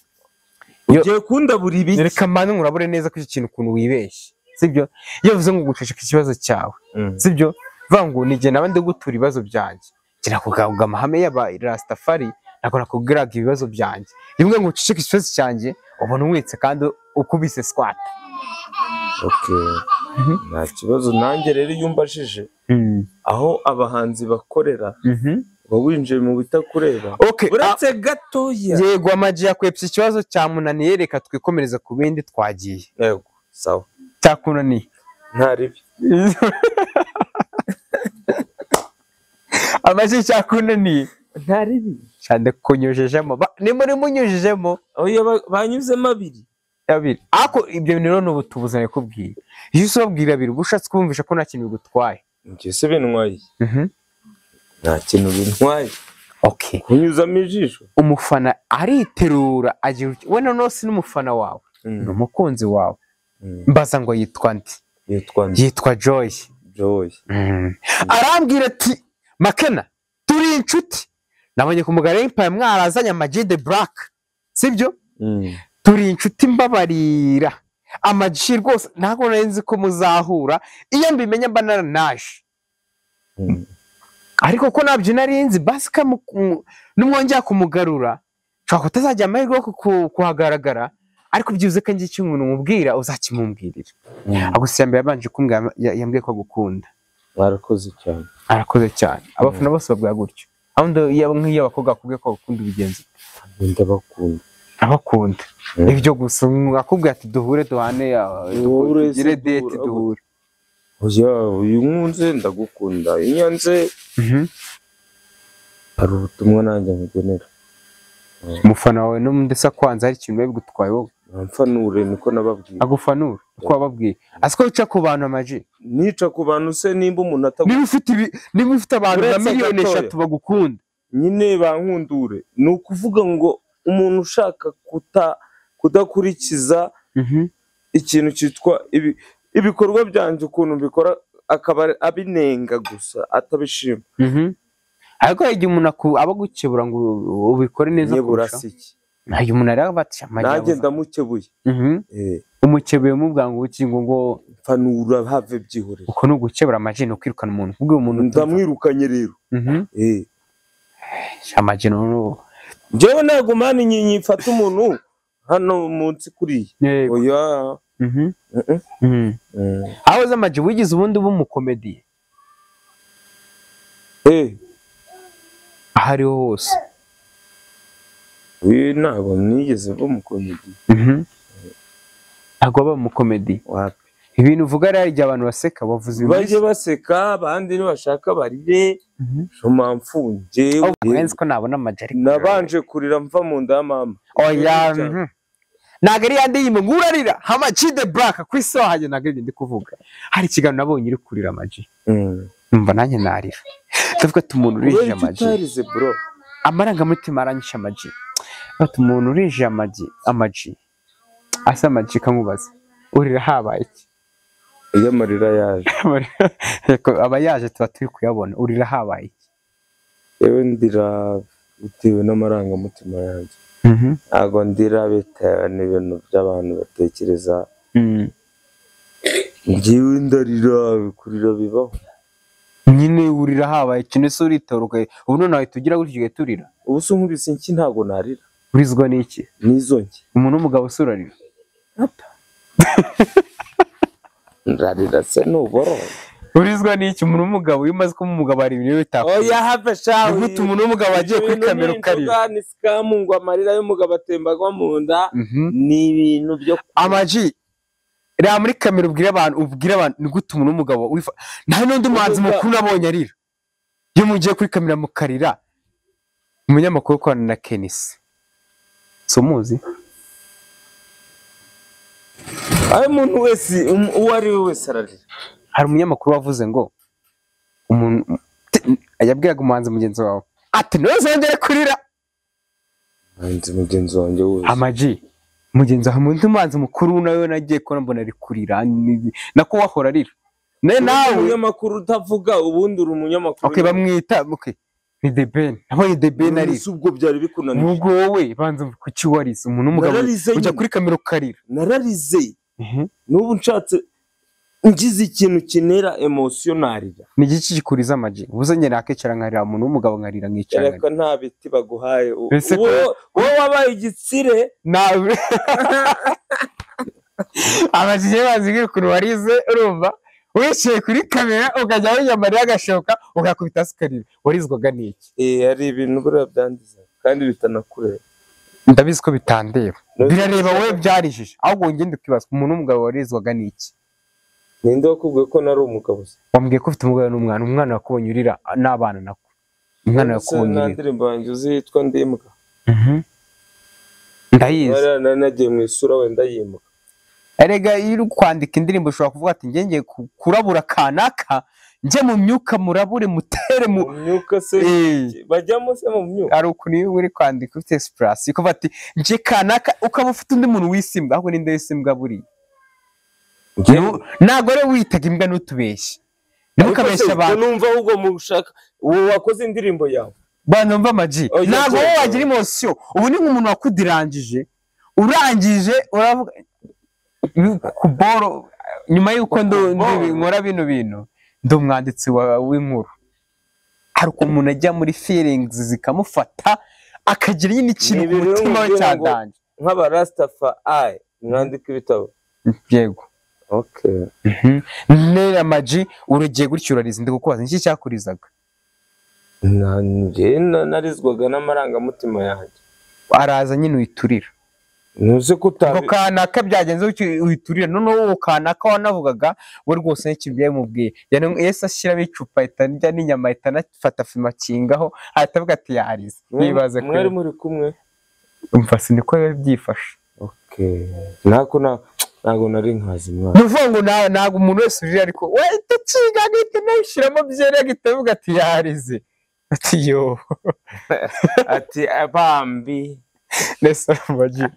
Ugiye kundabura ibiki?
Reka mbanze nkurabure neza ko icyo kintu ukuntu wibeshye. Sibyo? Iyo uvuze ngo guceceka ikibazo cyawe. Sibyo? Vuga ngo nige naba ndi gutura ibibazo byanjye. Ngira kugabuga amahame y'aba Rastafari nako nakubwiraga ibibazo byanjye. Rimwe ngo uceceke ikibazo cyanjye ubona umwitse kandi ukubise squat.
Okay. Nta kibazo nanjye rero iyo umbajije aho abahanzi bakorera uba winjiye mu bitakureba. Uretse gatoya.
Yego Amaji yakwepye ikibazo cyamunaniye reka twikomereza ku bindi twagiye.
Yego sawa.
Cyakunaniye.
Nta ribi.
Amaji cyakunaniye.
Nta ribi.
Cyane kunyujejemo. Ni muri munyujejemo.
Oya banyuzemo abiri. Abiri.
Ako ibyo bintu rero n'ubutubuzane kubwira. Iyo usobwira abiri ubushatse kumvisha ko nta kintu bigutwaye.
Njye se bintwaye? Nta kintu bintwaye.
Okay.
Kunyuzamo ijisho.
Umufana ariterura agira we noneho si n'umufana wawe, ni umukunzi wawe. Mbaza ngo yitwa nde? Yitwa Joy.
Joy.
Arambwira ati Makena turi inshuti, nabonye ku Mugara Empire mwarazanye Ama G The Black, sibyo? Turi inshuti mbabarira Ama G rwose ntabwo nari nzi ko muzahura, iyo mbimenya mba naranaje. Ariko ko nabyo nari nzi basi numwongera kumugarura nshobora kutazajya amahirwe yo kuhagaragara, ariko byibuze ko ngiye ikintu umubwira uzakimumbwirira. Gusa mbere yabanje kumbwira, yambwiye ko agukunda.
Barakoze cyane.
Arakoze cyane. Abafana bose babwira gutyo. Aho nk'iyo abakobwa bakubwiye ko bakunda ubigenza.
Ndabakunda.
Abakunda. Ibyo gusa akubwira ati duhure duhane tugire date duhure.
Oya uyu nkunze ndagukunda. Inyanze hari ubutumwa nanjye nkugenera.
Umufana wawe n'undi se kwanza hari ikintu bigutwaye wowe?
Amfanure niko nababwiye.
Agufanura uko wababwiye. Asiko wica ku bantu Ama G.
Nica ku bantu se nimba umuntu atagu.
Niba ufite abantu na miliyoni 3 bagukunda.
Nyine bankundure. Ni ukuvuga ngo umuntu ushaka kudakurikiza ikintu cyitwa ibikorwa byanjye ukuntu mbikora akaba abinenga gusa atabishima.
Ariko igihe umuntu aba agukebura ngo ubikore neza kurusha. Ntayo umuntu araba ati
nanjye ndamukebuye.
Umukebuye mubwa ngo uki ngo
mfanura have byihorera.
Uko no gukebura Ama G no kwirukana umuntu. Kubwo umuntu
ndamwirukanye rero.
Ama G no.
Njyewe ntago mani nyifata umuntu hano munsi kuriye. Oya.
Aho Ama G wigize ubundi b'umukomedi. Ahariho hose.
We ntabwo nigeze mba umukomedi.
Ntabwo waba umukomedi.
Wapi.
Ibintu uvuga rero igihe abantu baseka bavuze ibintu.
Bajye baseka abandi nibashaka barire. Mpamvu
njyewe ko nabona Ama G ariko
nabanje kurira mva mu nda ya mama.
Oya. Ntabwo ari yandi yimwe ngo urarira Ama G The Black ku isi wahajye, ntabwo ari ndi kuvuga. Hari ikiganiro nabonye uri kurira Ama G. Numva nanjye narira. Ndavuga ati umuntu urije Ama G. Amarangamutima aranyishe Ama G. Bati umuntu urije Ama G. Asa Ama G kamubaza. Urira habaye iki?
Iyo amarira yaje.
Aba yaje tuba turi kuyabona. Urira habaye iki?
Yewe ndira bitewe n'amarangamutima yanjye. Ntabwo ndira bitewe n'ibintu by'abantu batekereza. Njyewe ndarira kurira bibaho.
Nyine urira habaye ikintu se uritoroka ubu none wahita ugira gutyo ugahita urira.
Ubu se nkubise inki ntabwo narira.
Urizwa n'iki?
N'izo nki.
Umuntu w'umugabo se urarira?
Ndarira se nuboro.
Urizwa n'iki? Umuntu w'umugabo iyo umaze kuba umugabo hari ibintu bitakora.
Oya have shawe.
Gute umuntu w'umugabo agiye kuri kamera ukarira?
Ni scam ngo amarira y'umugabo atemba agwa mu nda. Ni ibintu byo
Ama G. Reba muri kamera ubwira abantu ni gute umuntu w'umugabo nta n'undi muhanzi mukuru nabonye arira. Iyo mugiye kuri kamera mukarira. Umunyamakuru ukorana na Kenisi. So muzi?
Ayo umuntu wese uwo ari we wese ararira.
Hari umunyamakuru wavuze ngo umuntu yabwiraga umuhanzi mugenzi wawe ati ntuzongere kurira.
Umuhanzi mugenzi wanjye wese.
Ama G mugenzi wawe undi muhanzi mukuru nawe nagiye kubona mbona ari kurira nako wahora arira. Nawe
umunyamakuru utavuga ubundi uri umunyamakuru.
Okay bamwita okay ni The Ben. Nabonye The Ben arira.
Ubwo byari bikunaniye.
Ubwo wowe banza kuki warize umuntu w'umugabo ujya kuri kamera ukarira.
Nararize. N'ubu nshatse ngize ikintu kinera emotion narira.
Ni igiki gikuriza Ama G? Ubuze njye nakicara nkarira umuntu w'umugabo nkarira nkicara.
Reka nta biti baguhaye. Wowe wabaye igitsire.
Nawe. Ama G bazi ukuntu warize urumva wicaye kuri kamera ukajya wiyamarira agashoka ugakubita sikarira. Warizwaga n'iki?
Hari ibintu buriya byandiza kandi bitanakureba.
Ndabizi ko bitandeba. Birareba wowe byarijije. Ahubwo ngende ukibaza umuntu w'umugabo warizwaga n'iki?
Ninde wakubwiye ko nari umugabo se?
Wambwiye ko ufite umugabo n'umwana, umwana wakubonye urira n'abana nako. Umwana wakubonye urira.
Ndirimbo yanjye uzitwa Ndimuka.
Ndayizi.
Nari nagiye mu isura wenda yimuka.
Erega iyo uri kwandika indirimbo ushobora kuvuga ati ngiye kurabura kanaka Njye mu myuka murabure mutere mu
myuka se bajyamo se mu myuka.
Ari ukuntu iyo uri kwandika ufite inspiration ukavuga ati nje kanaka, ukaba ufite undi muntu wisimbwa, ahubwo ninde wisimbwa buriya? Ntabwo rero witaga imbwa n'utubeshye. Ntukabeshye abantu.
Numva ahubwo mushaka uwo wakoze indirimbo yawe.
Bana mva Ama-G. Ntabwo wowe wagira emotion. Ubu ni nk'umuntu wakudirangije. Urangije uravuga ku boro nyuma yuko nkora bino bintu ndi umwanditsi w'inkuru. Hari ukuntu umuntu ajya muri feelings zikamufata akagira nyine ikintu ku mutima we cyadanje.
Nk'aba Rastafari mwandika ibitabo.
Yego.
Okay.
Nera Ama-G urugiye gutyo urariza, ndi kukubaza iki cyakurizaga?
Nanjye narizwaga n'amarangamutima yanjye.
Araza nyine uyiturira.
Ntuze kutabi.
Kanaka byagenze uyiturira, noneho uwo kanaka wanavugaga we rwose n'ikintu byamubwiye. Yesu ashyiramo icupa ahita arya n'inyama ahita anafata fima akingaho ahita avuga ati yarize. Nibaze ko
mwari muri kumwe.
Umva siniko byifashe.
Okay. Nako na ntago nari nkazi mwana.
Nuvuga ngo ntago umuntu wese urira ariko wahita ukinga agahita anawushyiramo byeri agahita avuga ati yarize. Ati yo.
Ati abambi.
Nesa Ama-G.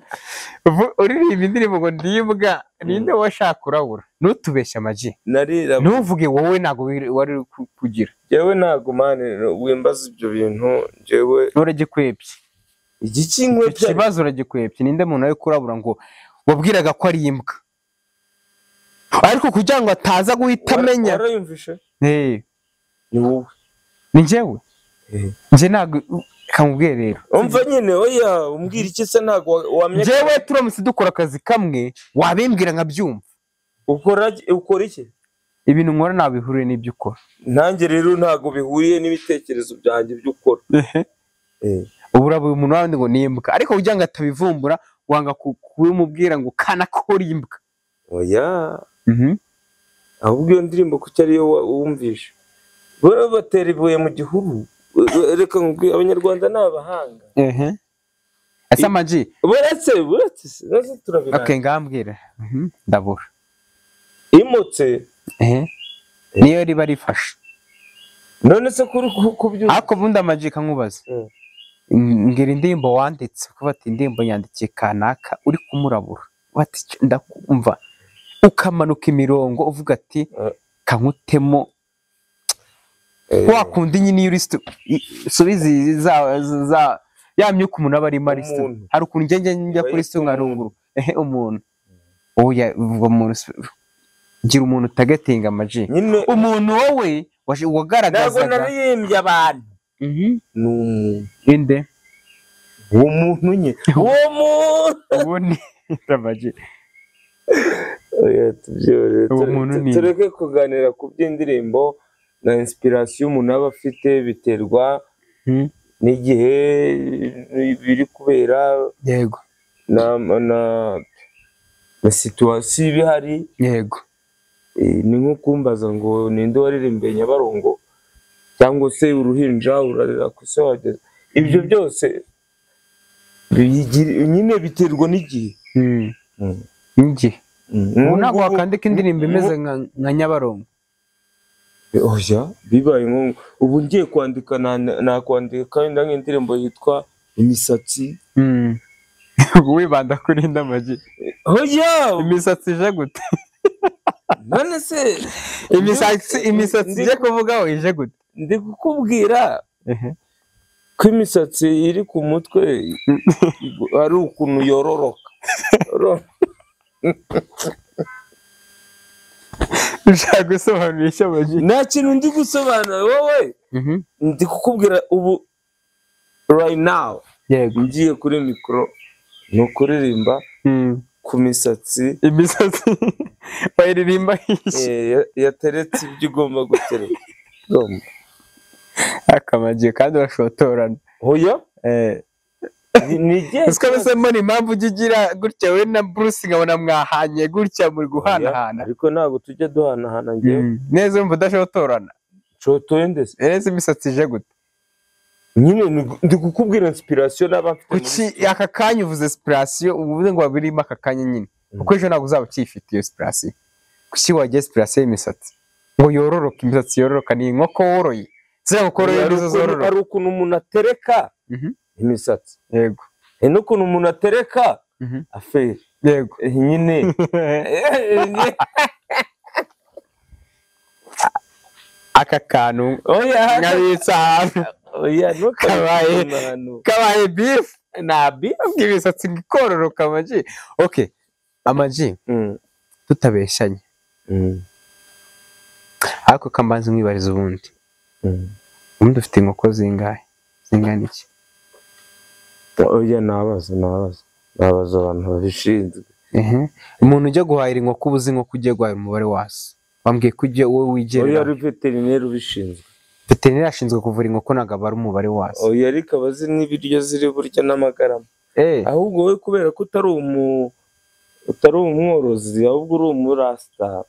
Uririmba indirimbo ngo ndibwa ninde washaka urabura? Ntutubeshye Ama-G.
Narira.
Ntuvuge wowe ntago wari kugira.
Jewe ntago mane wimbaza ibyo bintu jewe.
Uragikwebye.
Igiki nkwebye?
Ikibazo uragikwebye. Ninde muntu ari kurabura ngo wabwiraga ko ari imbwa? Ariko kugira ngo ataza guhita amenya.
Warayumvishe?
Eh.
Ni wowe.
Ni njyewe? Nje ntago kamubwiye rero.
Umva nyine oya umbwira iki se ntago wamye.
Njyewe turamutse dukora akazi kamwe wabimbwira nkabyumva.
Ukora iki?
Ibintu nkora ntabihuriye n'ibyo ukora.
Nanjye rero ntago bihuriye n'ibitekerezo byanjye byo ukora.
Ubura buri muntu wandi ngo ni imbwa, ariko kugira ngo atabivumbura wanga kubimubwira ngo kanakora imbwa.
Oya. Ahubwo iyo ndirimbo kuki ariyo wumvishe? Bora batera ibuye mu gihuru. Reka nkubwire abanyarwanda ni abahanga.
Ese Ama-G.
Buretse nazo turabiranga.
Okay, ngambwira. Ndabura.
Imotse.
Niyo riba rifashe.
None se kuri kubyumva.
Ariko bundi Ama-G kankubaza. Ngira indirimbo wanditse kuba ati indirimbo yandikiye kanaka uri kumurabura. Bati ndakumva. Ukamanuka imirongo uvuga ati kankutemo. Wakundi nyine iyo subizi za ya myuka umuntu aba arimo ari hari ukuntu njye njya kuri stu nkarunguru umuntu oya ubwo muntu gira umuntu utagetinga Ama-G umuntu wowe wagaragazaga
ntabwo naririmbye abantu ni umuntu
inde
uwo muntu nye uwo muntu
uwo ni Ama-G.
Oya tubyore tureke kuganira ku by'indirimbo na inspiration umuntu aba afite biterwa n'igihe biri kubera.
Yego.
Na situation ibihari.
Yego.
Ni nko kumbaza ngo ninde waririmbiye Nyabarongo cyangwa se uruhinja urarira ku se wageze. Ibyo byose nyine biterwa n'igihe.
N'igihe. Ubu ntabwo wakandika indirimbo imeze nka Nyabarongo.
Oya bibaye ngombwa ubu ngiye kwandika nakwandika wenda nk'indirimbo yitwa imisatsi.
Wibanda kuri nda Ama-G.
Oya
imisatsi ije gute?
None se
imisatsi ije kuvugaho ije gute?
Ndi kukubwira ko imisatsi iri ku mutwe ari ukuntu yororoka.
Ushaka gusobanura icyo Ama-G?
Nta kintu ndi gusobanura wowe. Ndi kukubwira ubu right now.
Yego.
Ngiye kuri mikoro ni ukuririmba ku misatsi.
Imisatsi bayiririmba iki?
Yateretse ibyo ugomba gutereka.
Ama-G kandi urashotorana.
Oya?
Usiko mbona impamvu ujya ugira gutya we na Bruce nkabona mwahanye gutya muri guhanahana.
Ariko ntabwo tujya duhanahana ngewe.
Neza umva udashotorana.
Nshotoye ndetse.
Neza imisatsi ije gute?
Nyine ndi kukubwira inspiration n'aba mfite.
Kuki aka kanya uvuze inspiration uvuze ngo wabirimo aka kanya nyine. Kuko ejo ntabwo uzaba ukifite iyo inspiration. Kuki wagiye inspiration y'imisatsi? Ngo yororoka, imisatsi yororoka ni inkoko woroye. Ziriya nkoko woroye nizo zororoka.
Hari ukuntu umuntu atereka imisatsi.
Yego.
Hari n'ukuntu umuntu atereka aferi.
Yego.
Nyine.
Aka kantu nkabitsa ahantu. Kabaye beef.
Na beef.
Imisatsi ikororoka Ama-G. Okay. Ama-G. Tutabeshanye. Ariko kambanza mwibariza ubundi. Ubundi ufite inkoko zingahe? Zingana iki?
Oya nabaza abantu babishinzwe.
Umuntu ujya guhahira inkoko ubuze inkoko ugiye guhahira umubare wazo. Wambwiye ko ujye wowe wigerera.
Oya ari veterineri ubishinzwe.
Veterineri ashinzwe kuvura inkoko ntabwo aba ari umubare wazo.
Oya ariko abazi n'ibiryo ziri burya n'amagarama. Ahubwo wowe kubera ko utari umworozi ahubwo uri umurasta.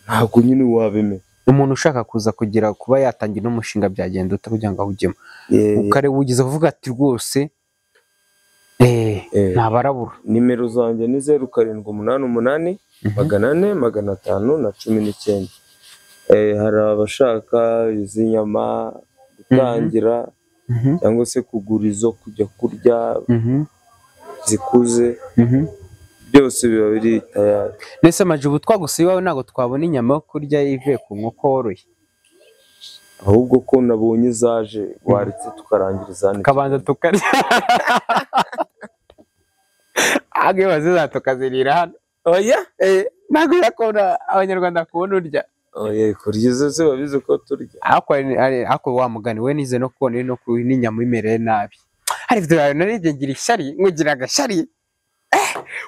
Ntabwo nyine wabimenya.
Umuntu ushaka kuza kugira kuba yatangira n'umushinga byagenda ute kugira ngo awujyemo. Ukare wugize uvuga ati rwose ntabarabura.
Nimero zanjye ni 0788 400 519. Hari abashaka izi nyama gutangira cyangwa se kugura izo kujya kurya zikuze. Byose biba biri tayari.
Nese Ama-G ubu twagusuye iwawe ntabwo twabona inyama yo kurya ivuye ku nkoko woroye.
Ahubwo ko nabonye zaje waretse tukarangiriza hano.
Kabanza tukarya. Age baziza tukazirira hano.
Oya?
Ntabwo yakora abanyarwanda kubona urya.
Oya kurya izo se babizi ko turya.
Ariko wa mugani we nize no kubona no n'inyama imereye nabi. Hari video narebye ngira ishyari, nkugira agashyari.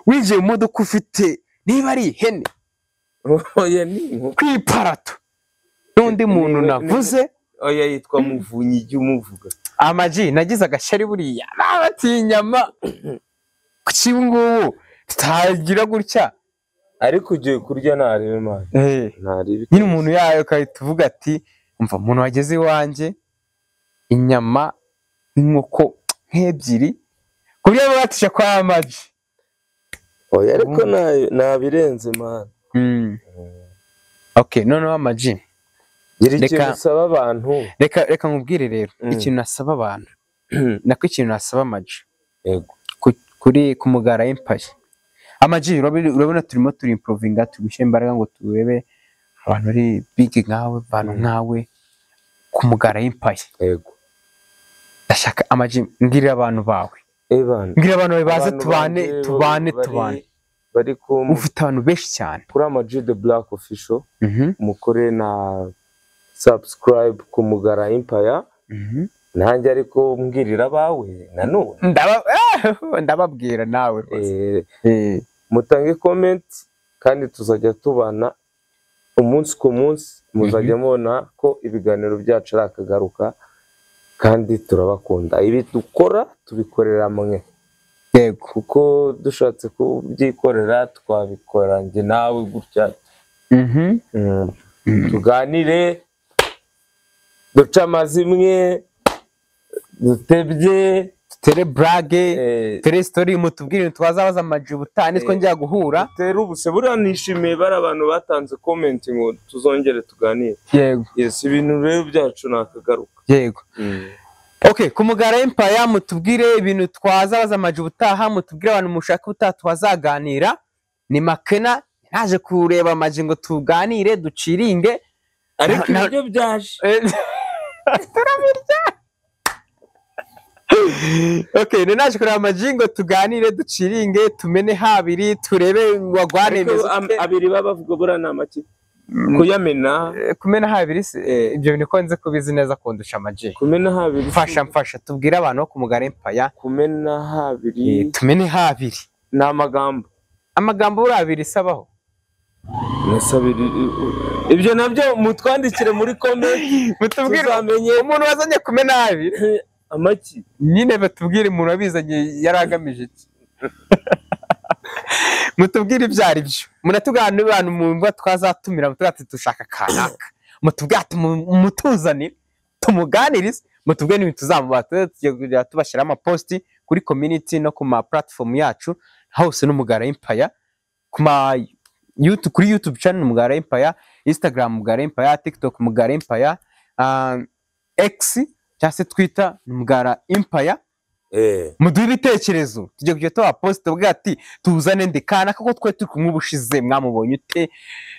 Winjiye mu modoka ufite niba ari ihene.
Oya ni inkoko.
Kwiparato. N'undi muntu navuze.
Oya yitwa Muvunyi ijya umuvuga.
Ama-G nagize agashyari buriya. Nabatiye inyama. Kuki ngubu tutagira gutya.
Ariko ugiye kurya ntarebe man. Ntarebe.
Nyine umuntu yayo akahita uvuga ati umva umuntu wageze iwanjye inyama inkoko nk'ebyiri kurya batisha kwa Ama-G.
Oya ariko nabirenze man.
Okay, noneho Ama-G.
Gira ikintu usaba abantu.
Reka nkubwire rero ikintu nasaba abantu. Nako ikintu nasaba Ama-G.
Yego.
Kuri ku Mugara Empire. Ama-G urabona turimo turi improvinga tugushyira imbaraga ngo turebe abantu bari big nkawe, abantu nkawe ku Mugara Empire.
Yego.
Ndashaka Ama-G mbwirira abantu bawe. Mbwira abantu bawe baze tubane.
Bari ku
ufite abantu benshi cyane.
Kuri Ama-G The Black Official mukore na subscribe ku Mugara Empire. Nanjye ariko mbwirira abawe nanone.
Ndababwira nawe rwose.
Mutange comment kandi tuzajya tubana umunsi ku munsi, muzajya mubona ko ibiganiro byacu ari akagaruka kandi turabakunda. Ibi dukora tubikorera mwe.
Yego.
Kuko dushatse kubyikorera twabikora njye nawe gutya. Tuganire duce amazimwe dutebye
dutere brage tere story mutubwire twazabaza Ama-G ubutaha nitwo njya guhura.
Tere ubuse buriya nishimiye bari abantu batanze comment ngo tuzongere tuganire.
Yego.
Yes, ibintu rero byacu nakagaruka.
Yego. Okay, ku Mugara Empire mutubwire ibintu twazabaza Ama-G ubutaha, mutubwire abantu mushaka ubutaha twazaganira. Ni Makena naje kureba Ama-G ngo tuganire duciringe
ariko ibyo byaje.
Turabirya. Okay, naje kureba Ama-G ngo tuganire duciringe tumene habiri turebe wagwane
meze. Abiri babavuga bura na make kuyamena
kumena habiri se ibyo bintu ko nze kubizi neza kundusha Ama-G.
Kumena habiri
mfasha tubwire abantu ku Mugara Empire
kumena habiri
tumene habiri
ni amagambo.
Amagambo buri abiri sabaho.
Nasabiri ibyo nabyo mutwandikire muri comment
mutubwire umuntu wazanye kumena habiri
amaki
nyine batubwire umuntu wabizanye yaragamije iki. Mutubwire ibyo ari byo. Munatugana abantu mumva twazatumira mutugati dushaka kanaka. Mutubwire mutuzanire tumuganirize mutubwire n'ibintu tuzamuba tugiye tubashyira ama post kuri community no ku ma platform yacu hose n'Umugara Empire ku ma YouTube, kuri YouTube channel Mugara Empire, Instagram Mugara Empire, TikTok Mugara Empire, X cyangwa se Twitter Mugara Empire. Muduhe ibitekerezo, tujye kujya tuba post tuvuga ati tuzane ndi kana kuko twe turi kumwe ubushize, mwamubonye ute,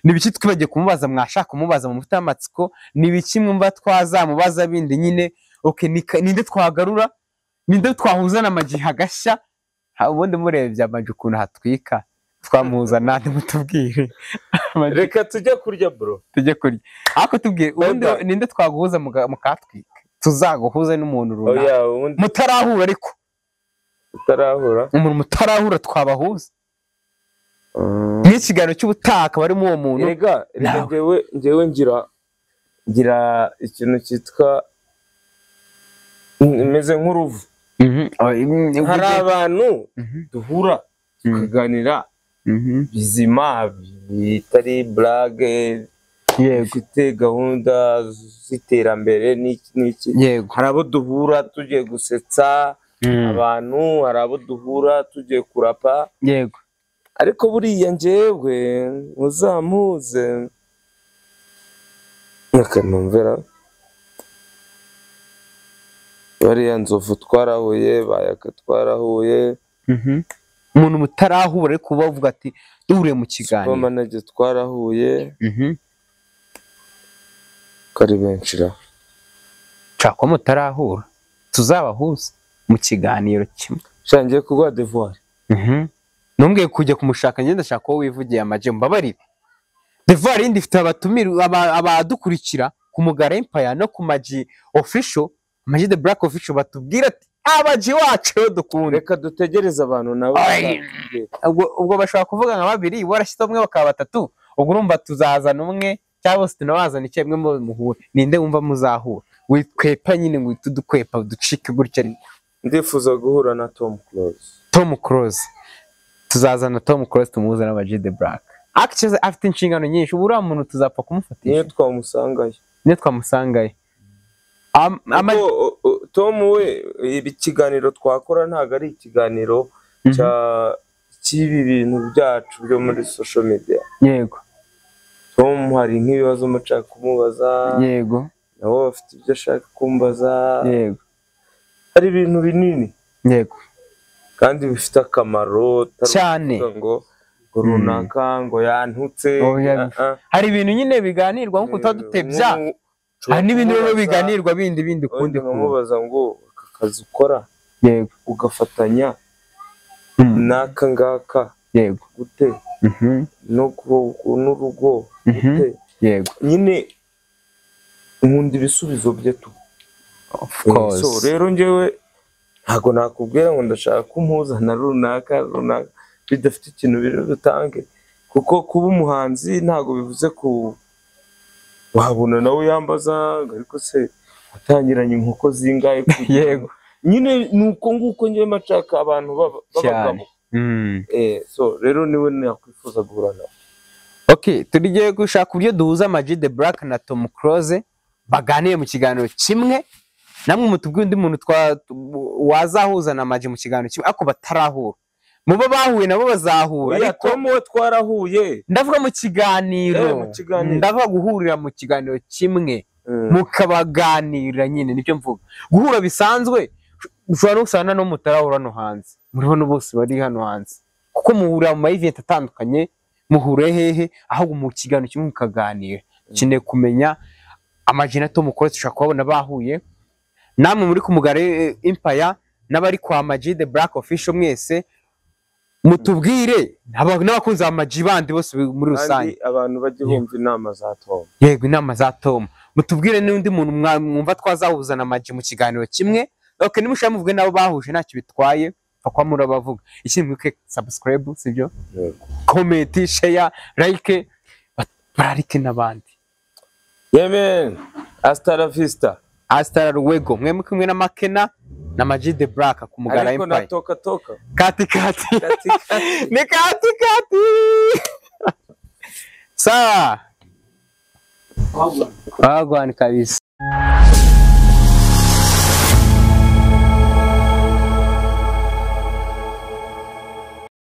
ni ibiki twibagiye kumubaza, mwashaka kumubaza mufite amatsiko, ni ibiki mwumva twazamubaza bindi nyine. Okay, ninde twagarura, ninde twahuza na Ama-G hagashya. Ubundi murebye Ama-G ukuntu hatwika, twamuhuza nande mutubwire.
Reka tujye kurya bro,
tujye kurya. Ariko tubwire ubundi ninde twaguhuza mukatwika, tuzaguhuze n'umuntu runaka mutarahura, ariko
mutarahura,
umuntu mutarahura twabahuza n'ikiganiro cy'ubutaka barimo uwo muntu.
Rega njyewe ngira ikintu cyitwa meze nk'uruvu. Hari abantu duhura tukaganira bizima bitari blague, bifite gahunda z'iterambere n'iki n'iki. Hari abo duhura tugiye gusetsa abantu, hari abo duhura tugiye kurapa.
Yego.
Ariko buriya njyewe muzamuze nakanumvera bariya Nzovu twarahuye, Bayaka twarahuye.
Umuntu mutarahura ariko bavuga ati duhure mu kiganiro.
Supermanager twarahuye. Kari benshi ra.
Nshaka mutarahura tuzabahuza mu kiganiro kimwe.
Shangiye kugwa Devoir.
Numbwiye kujya kumushaka, ngenda ndashaka ko wivugiye Ama-G, mbabarire. Devoir indi ifite abatumira abadukurikira ku Mugara Empire no ku Ama-G Official, Ama-G The Black Official, batubwira ati Ama-G wacu dukunda.
Reka dutegereze abantu nabo.
Ubwo bashobora kuvuga nka babiri, warashyize umwe bakaba batatu, ubwo urumva tuzazana umwe cyangwa se tunabazana icyo mwe muhure. Ninde wumva muzahura? Wikwepa nyine ngo tudukwepa ducike gutya.
Ndifuza guhura na Tom Close.
Tom Close. Tuzazana Tom Close tumuhuze na Ama-G The Black. Actually afite inshingano nyinshi, ubu uriya muntu tuzapfa kumufatisha.
Niyo twamusangayo.
Niyo twamusangayo.
Tom we ibi kiganiro twakora ntago ari ikiganiro cya cy'ibi bintu byacu byo muri social media.
Yego.
Tom hari nk'ibibazo mushaka kumubaza.
Yego.
Nabo bafite ibyo ashaka kumbaza.
Yego.
Hari ibintu binini.
Yego.
Kandi bifite akamaro
cyane.
Ngo runaka ngo yantutse.
Hari ibintu nyine biganirwa nkuko tutadutebya. Hari n'ibindi rero biganirwa bindi bindi ukundi
kumubaza ngo aka kazi ukora.
Yego.
Ugafatanya n'aka ngaka.
Yego.
Gute? No n'urugo gute?
Yego.
Nyine nkunda ibisubizo bye tu.
Of course.
So rero njyewe ntago nakubwira ngo ndashaka kumpuza na runaka runaka bidafite ikintu biri butange, kuko kuba umuhanzi ntago bivuze ku wabona nawe yambaza ariko se atangiranye inkoko zingaye.
Yego.
Nyine nuko nguko ngiye mashaka abantu b'abagabo. So rero niwe nakwifuza guhura nawe.
Okay, tugiye gushaka uburyo duhuza Ama-G The Black na Tom Close baganiye mu kiganiro kimwe. Namwe mutubwiye undi muntu wazahuza na Ama-G mu kiganiro kimwe ariko batarahura. Mubo bahuye nabo bazahura.
Ariko Tom we twarahuye.
Ndavuga mu kiganiro. Ndavuga guhurira mu kiganiro kimwe mukabaganira nyine nibyo mvuga. Guhura bisanzwe ushobora no gusana no mutarahura no hanze. Muriho no bose bari hano hanze. Kuko muhurira mu event atandukanye, muhure hehe ahubwo mu kiganiro kimwe mukaganira. Kineye kumenya Ama-G na Tom Close ushobora kubabona bahuye. Namwe muri ku Mugara Empire n'abari kwa Ama-G The Black Official mwese mutubwire n'abakunzi ba Ama-G bandi bose muri rusange.
Abantu bajye bumva inama za Tom.
Yego, inama za Tom. Mutubwire n'undi muntu mwumva twazahuza na Ama-G mu kiganiro kimwe. Okay, nimushaka muvuge nabo bahuje ntacyo bitwaye, akwa murabavuga. Ikindi mwibuke subscribe, sibyo?
Yego.
Comment, share, like, bararike n'abandi.
Yemen. Hasta la vista.
Hasta luego. Mwe kumwe na Makena na Ama-G The Black ku Mugara
Empire.
Ariko
na toka toka.
Kati kati.
Kati kati.
Ni kati kati. Sawa. Wagwan kabisa.